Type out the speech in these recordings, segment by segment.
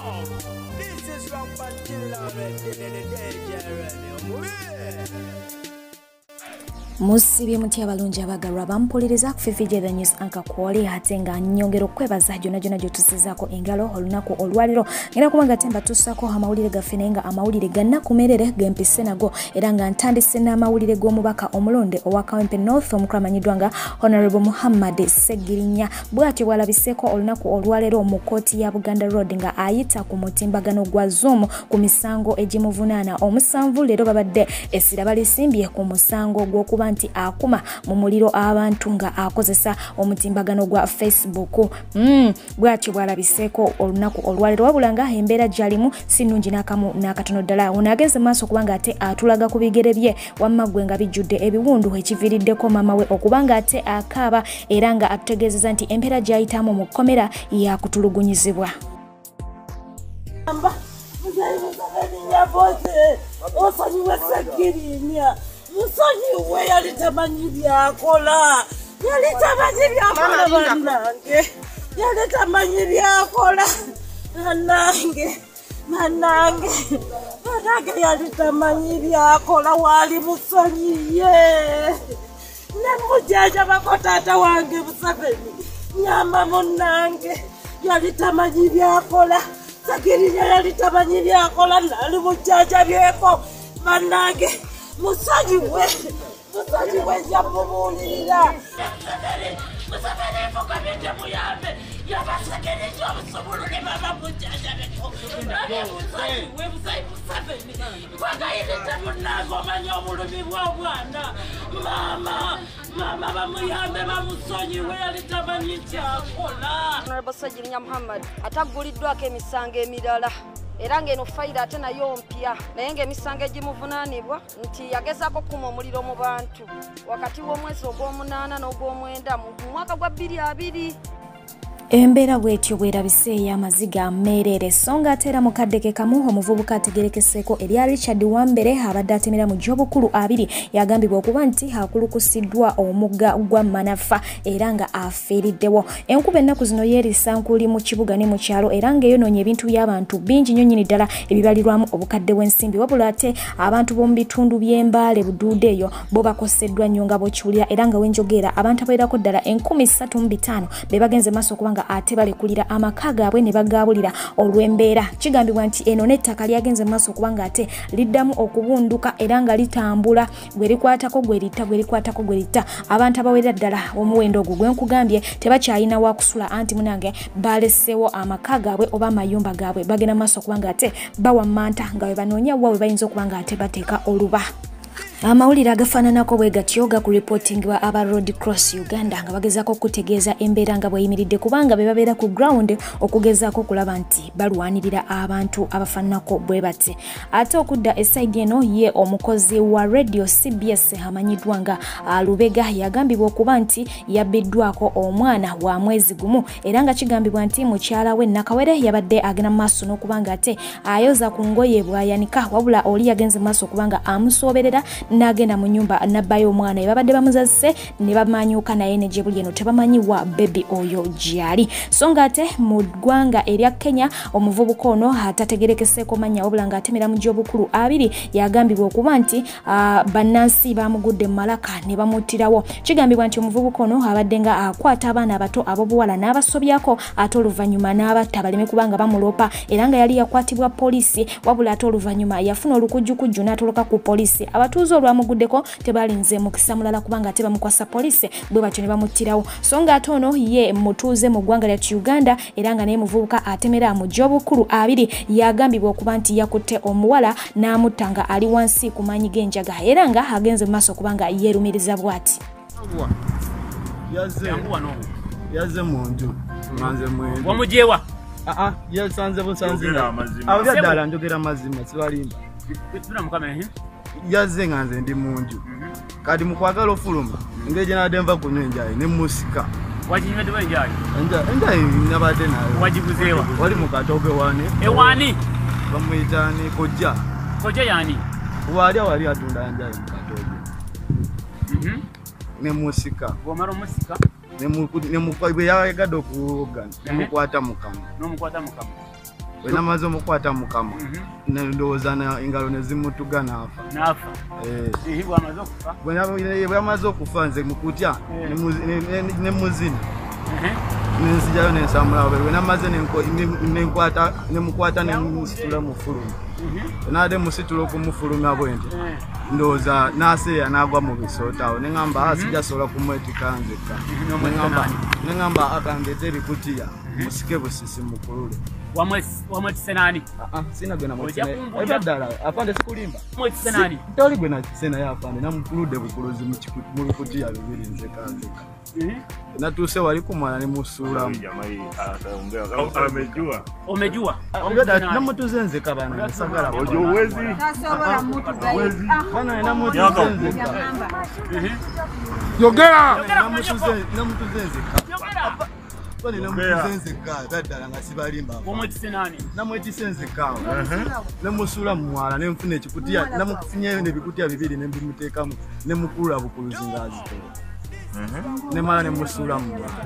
This is Rampant Musibye mutya abalungi abagalwa bampuliriza ku Fifi The News Anchor kwoli ate nga nnyongera okwebaza gyonna gyonna gy'otusizaako engalo olunaku olwaliro. Ngenda kuba nga temba tusako amawulire gaffe naye nga amawulire gannakumerere gempise nago era nga ntandise n'amawulire g'omubaka omulonde owa Kawempe North omukulu amanyiddwa nga Honorable Muhammad Ssegirinya bw'atyo bw'alabiseeko olunaku olwaleero mu kkooti ya Buganda Road nga ayita ku mutimbagano gwa Zoom ku misango egimuvunaana omusanvu. Leero babadde essira balisimbye ku musango gw'okuba nti akuma mu muliro abantu nga akozesa omutimbagano gwa Facebook. Bw'atyo bw'alabiseeko olunaku olwaleero wabula nga embeera gy'alimu si nnungi n'akamu n'akatono ddala. Ono ageze maaso kubanga ate atulaga ku bigere bye wamma ggwe nga bijjudde ebiwundu ekiviiriddeko maama we okuba nga ate akaaba era nga atutegeezezza nti embeera gy'ayitamu mu kkomera yakutulugunyizibwa. Musonyiwe yali tamanyi byakola, yali tamanyi byakola bannange, yali tamanyi byakola bannange, bannange, bannange yali tamanyi byakola wali musonyiye. Ne mujjanjabako taata wange Museveni nyamba munnange, yali tamanyi byakola. Ssegirinya yali tamanyi byakola nali mujjanjabyeko bannange. Musonyiwe, musonyiwe nja mubuulirira. Museveni nfukamidde muyambe, yabasekeredde obusobolole baba mujjanjabeko. Musonyiwe, Museveni, nkwagayiridde munnange omanye obulumi bw'obwana. Maama, maama bamuyambe bamusonyiwe yali tamanyi kyakola. Honorable Ssegirinya Muhammad atagguliddwako emisango emirala era ng'eno fayiro ate nayo mpya naye ng'emisango egimuvunaanibwa nti yagezaako okukuma omuliro mu bantu wakati w'omwezi ogw'omunaana n'ogw'omwenda mu mwaka gwa 2020. Embeera bw'etyo bwerabise ey'amaziga mmeerere. So nga ate era mu kadde ke kamu omuvubuka ategerekeseeko erya Richard Wambere abadde atemera mu gy'obukulu 2 yagambibwa okuba nti akulukusiddwa omugga gwa Manafa era nga afiiriddewo. Enkuba ennaku zino yeerisa nkuli mu kibuga ne mu kyalo era ng'eyonoonye ebintu by'abantu bingi nnyo nnyini ddala ebibalirwamu obukadde bw'ensimbi. Wabula ate abantu b'omu bitundu by'Embaale Buduuda eyo bo bakoseddwa nnyo nga bw'okiwulira era nga wenjogeera abantu abawerako ddala 3500 be bagenze maaso okuba nga ate balekulira amaka gaabwe ne bagaabulira olw'embeera. Kigambibwa nti eno n'ettaka lyagenze maaso okuba nga ate liddamu okubunduka era nga litambula gwe likwatako gwe litta gwe likwatako gwe litta. Abantu abawerera ddala omuwendo ogwo gwe nkugambye tebakyalina wa kusula anti munange baleseewo amaka gaabwe oba amayumba gaabwe bagenda maaso okuba nga ate bawammanta nga bwe banoonya wa we bayinza okuba nga ate bateeka oluba. Amawulire agafaananako bwe gatyo gakureportingibwa aba Road Cross Uganda nga bagezaako okutegeeza embeera nga bweyimiridde kubanga be babeera ku ground okugezaako okulaba nti balwanirira abantu abafaananako bwe bati. Ate okudda esayidi eno ye omukozi wa radio CBS amanyiddwa nga Lubega yagambibwa okuba nti yabbiddwako omwana wa mwezi gumu era nga kigambibwa nti mukyala we Nakawere yabadde agenda mu maaso n'okuba nga ate ayoza ku ngoye bw'ayanika wabula oli yagenze mu maaso okuba nga amusooberera n'agenda mu nnyumba n'abbayo omwana babadde bamuzazise ne bamanyuka naye ne gye buli eno tebamanyi wa bebi oyo gy'ali. So nga ate mu ggwanga erya Kenya omuvubuka ono atategerekeseeko mannya wabula ng'atemera mu gy'obukulu 2 yagambibwa okuba nti bannansi bamugudde mu malaka ne bamuttirawo. Kigambibwa nti omuvubuka ono abadde nga akwata abaana abato ab'obuwala n'abasobyako ate oluvannyuma n'abatta baleme kubanga bamuloopa era nga yali yakwatibwa poliisi wabula ate oluvannyuma yafuna olukujjukujju n'atoloka ku poliisi. Abatuuze olwamuguddeko tebalinze mukisa mulala kubanga tebamukwasa poliisi bwe batyo ne bamuttirawo. So nga ate ono ye mutuuze mu ggwanga lya Uganda era nga naye muvubuka atemera mu gy'obukulu 2 yagambibwa okuba nti yakutte omuwala n'amutta nga ali wansi ku maanyi g'enjaga era nga agenze mu maaso kubanga yeerumiriza bw'ati. Yazze mu nju nganze mwendo. Wamujewa? Yasanze busanze. Abo ddala njogera mazima sibalimba. Yazze nga nze ndi mu nju. Kati mu kwagala ofuluma engeri gye nabadde nva kunywa enjayi ne musika. Waginywedde enjayi? Enjayi nabadde nayo. Wagiguzeewa? Wali mu Katooke wane. Ewani? Bamuyita ni Kojja. Kojja yani? Wali awali atunda enjayi mu Katooke. Ne musika. Bw'omala omusika? Ne bwe yayagadde okuwogana ne mukwata mu kamwa. N'omukwata mu kamwa. Bwe namaze omukwata mukama ndowooza engalo ne zimutuga n'afa. Bwe yamaze okufa nze mukutya ne muzina nenzijjayo nensamula bwe namaze nemukwata nemusitula mufuluma. Naade musitula okumufulumya bwe nti ndowooza n'aseeya n'agwa mu bisoota awo ne ŋŋamba sijja sobola kumwetika nzekka. Ne ŋŋamba akandeete ebikutiya musike busisi mukulule. Wamwetise nani? Sina gwe namwetise. Ebya ddala afande sikulimba. Mwetise nani? Toli gwe nakise naye afande namukuludde bukuluzi mu bikutiya bibiri nzeka nzeka. Natuuse wali ku mwana ne musuulamu. Umejua? Namutuze nzeka bana nsagala. Bana namutuze nzeka. Yogera! Namutuze nzeka. Bane namutuze nzeka ddala nga sibalimba. Wamwetise nani? Namwetise nzeka. Nemusuula mu mwala ne nfuna ekikutiya namufunyeyo n'ebikutiya bibiri ne mbimuteekamu ne mukulula bukuluzi ng'azitowa. Nemala nemusuula mu mwala.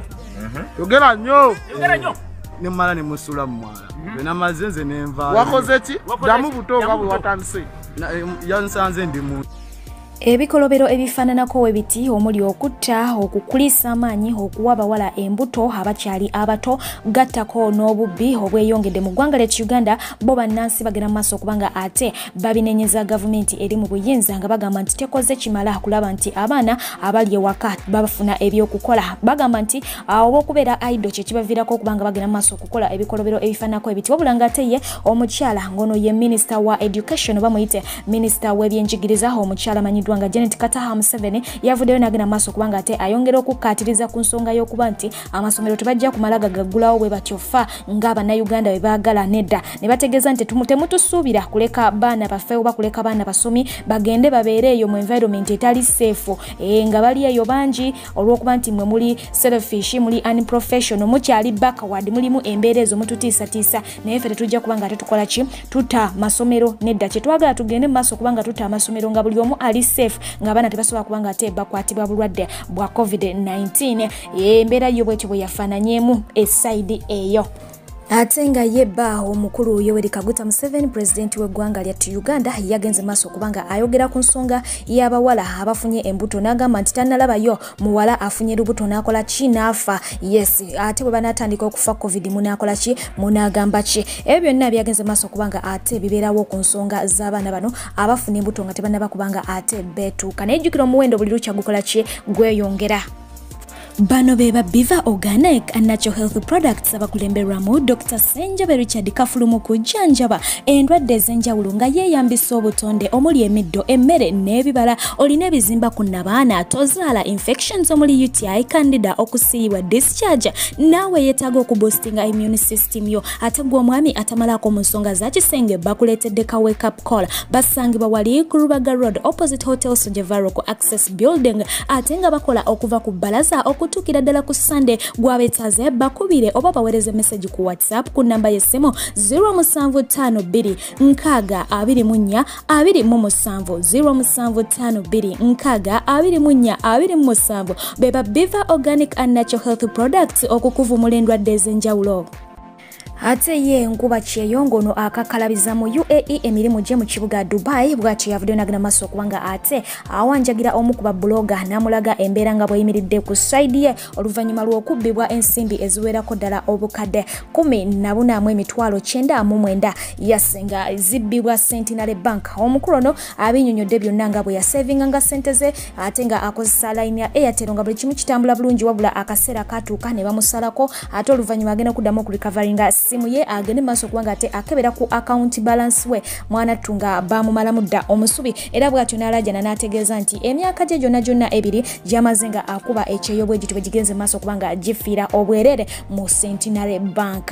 Yogera nnyo. Yogera nnyo. Nemala nemusuula mu mwala. Bwe namaze nze nenvaayo. Wakoze ki? Ddamu buto nga bwe watandise. Yansanze ndi mu Ebikolobero ebifaananako we biti omuli okutta, okukulisa amaanyi, okuwa abawala embuto abakyali abato, gattako n'obubbi obweyongedde mu ggwanga ly'e Uganda. Bo bannansi bagenda mu maaso okubanga ate babinenyeza gavumenti eri mu buyinza nga bagamba nti tekoze kimala kulaba nti abaana abali ewaka bafuna ebyokukola. Bagamba nti oba okubeera idle kye kibaviirako okubanga bagenda mu maaso okukola ebikolobero ebifaananako ebiti. Wabula ng'ate ye omukyala ng'ono ye minisita wa education oba muyite minisita w'ebyenjigiriza omukyala amanyiddwa nga Janet Kataha Museveni yavuddeyo n'agenda mu maaso kubanga ate ayongera okukkaatiriza ku nsonga y'okuba nti amasomero tebajja kumala gagaggulawo bwe batyo fa ng'abannayuganda bwe baagala nedda, ne bategeeza nti temutusuubira kuleka baana baffe oba kuleka baana basomi bagende babeere eyo mu environment etali safe, nga bali eyo bangi olw'okuba nti mmwe muli selfish, muli unprofessional, mukyali backward, mulimu embeera ezo mututiisatiisa, naye ffe tetujja kubanga ate tukola ki, tuta masomero nedda. Kye twagala tugende mu maaso kubanga tuta amasomero nga buli omu ali safe, ng'abaana tebasobola kubanga ate bakwatibwa bulwadde bwa COVID-19. Embeera yo bwetyo bwe yafaananyeemu esayidi eyo. Ate nga ye bba omukulu Yoweri Kaguta Museveni pulezidenti w'eggwanga lya Uganda yagenze maaso kubanga ayogera ku nsonga y'abawala abafunye embuto n'agamba nti tannalabayo muwala afunye lubuto n'akola ki n'afa. Yes, ate bwe banaatandika okufa COVID munaakola ki, munaagamba ki? Ebyo byonna byagenze maaso kubanga ate bibeerawo ku nsonga z'abaana bano abafuna embuto nga tebannaba kubanga ate beetuuka. Naye jjukira omuwendo buli lukya gukola ki, gweyongera. Bano beba Biva Organic and Natural Health Products abakulemberwamu Dr. Senjobe Richard Kafulu mu kujjanjaba endwadde ez'enjawulo nga yeeyambisa obutonde omuli emiddo, emmere n'ebibala. Olina ebizimba ku nnabaana, tozaala, infections omuli UTI, candida, okusiiyibwa, discharge, naawe yeetaaga okuboostinga immune system yo. Ate gwe omwami atamalaako mu nsonga za kisenge bakuleetedde ka wake up call. Basangibwa wali ku Rubaga Road opposite Hotel Sojevaro ku Access Building, ate nga bakola okuva ku bbalaza okutuukira ddala ku Sunday. Gwabetaaze bakubire oba baweereze message ku WhatsApp ku namba y'essimu 0752 6 24 27 0752 6 24 27. Beba Biva Organic and Natural Health Products okukuvumula endwadde ez'enjawulo. Ate ye nkuba kyeyo ng'ono akakalabiza mu UAE emirimu gye mu kibuga Dubai bw'atyo yavuddeyo n'agenda maaso okubanga ate awanjagira omu ku babuloga n'amulaga embeera nga bw'eyimiridde ku sayidi ye oluvannyuma lw'okubbibwa ensimbi eziwerako ddala obukadde 14,999 yase nga zibbibwa Centenary Bank. Omukulu ono abinnyonnyodde byonna nga bwe yasevinga nga ssente ze ate nga akozesa layini ya Airtel nga buli kimu kitambula bulungi, wabula akaseera katuuka ne bamusalako ate oluvannyuma agenda kuddamu okurecoveringa simu ye agende maaso kubanga ate akebera ku account balance we mwana tunga bamumalamu dda omusubi. Era bw'atyo n'alajana n'ategeeza nti emyaka gye gyonna gyonna ebiri gy'amaze nga akuba ekyeyo bwe gityo bwe gigenze maaso kubanga gifiira obwerere mu Centenary Bank.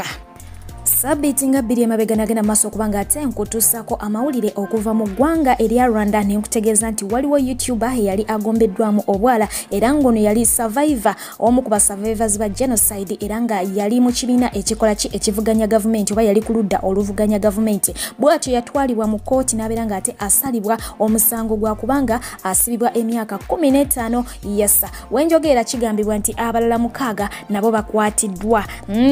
Sabiiti nga bbiri emabega nagenda maaso okubanga ate nkutuusaako amawulire okuva mu ggwanga erya Rwanda ne nkutegeeza nti waliwo YouTuber eyali agombeddwamu obwala era ng'ono yali survivor, omu ku ba survivors ba genocide, era nga yali mu kibiina ekikola ki ekivuganya gavumenti oba yali ku ludda oluvuganya gavumenti. Bw'atyo yatwalibwa mu kkooti n'abeera nga ate asalibwa omusango gwa kubanga asibibwa emyaka 15 yasa. Wenjogeera kigambibwa nti abalala 6 nabo bakwatiddwa.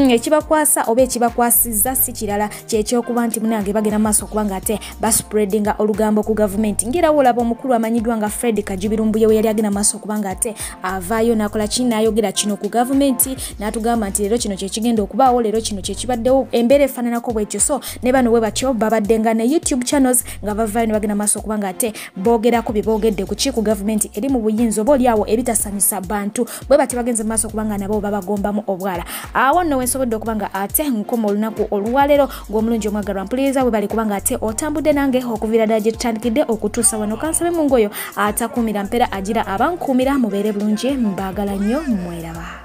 Ekibakwasa oba ekibakwasizza Ekibatiisizza si kirala kyekyokuba nti munange bagenda maaso okubanga ate baspreadinga olugambo ku gavumenti. Ngera wolaba omukulu amanyiddwa nga Fred Kajubirumbuye we yali agenda maaso okubanga ate avaayo n'akola ki, n'ayogera kino ku gavumenti n'atugamba nti leero kino kyekigenda okubaawo, leero kino kyekibaddewo, embeera efaananako bwetyo. So ne bano we batyo babadde nga ne YouTube channels nga bavaayo ne bagenda maaso okubanga ate boogerako bye boogedde ku ki ku gavumenti eri mu buyinza oba oliawo ebitasanyusa bantu, bwe batyo bagenze maaso okubanga nabo babagombamu obwala. Awo nno wensobodde okubanga ate nkoma olunaku olwaleero ng'omulungi omwagalwa mpuliriza bwe bali kubanga ate otambudde nange okuviira ddala gye tutandikidde okutuusa wano. Kansabe mu ngoyo atakuumira mpera agira abankuumira, mubeere bulungi, mbaagala nnyo, mweraba.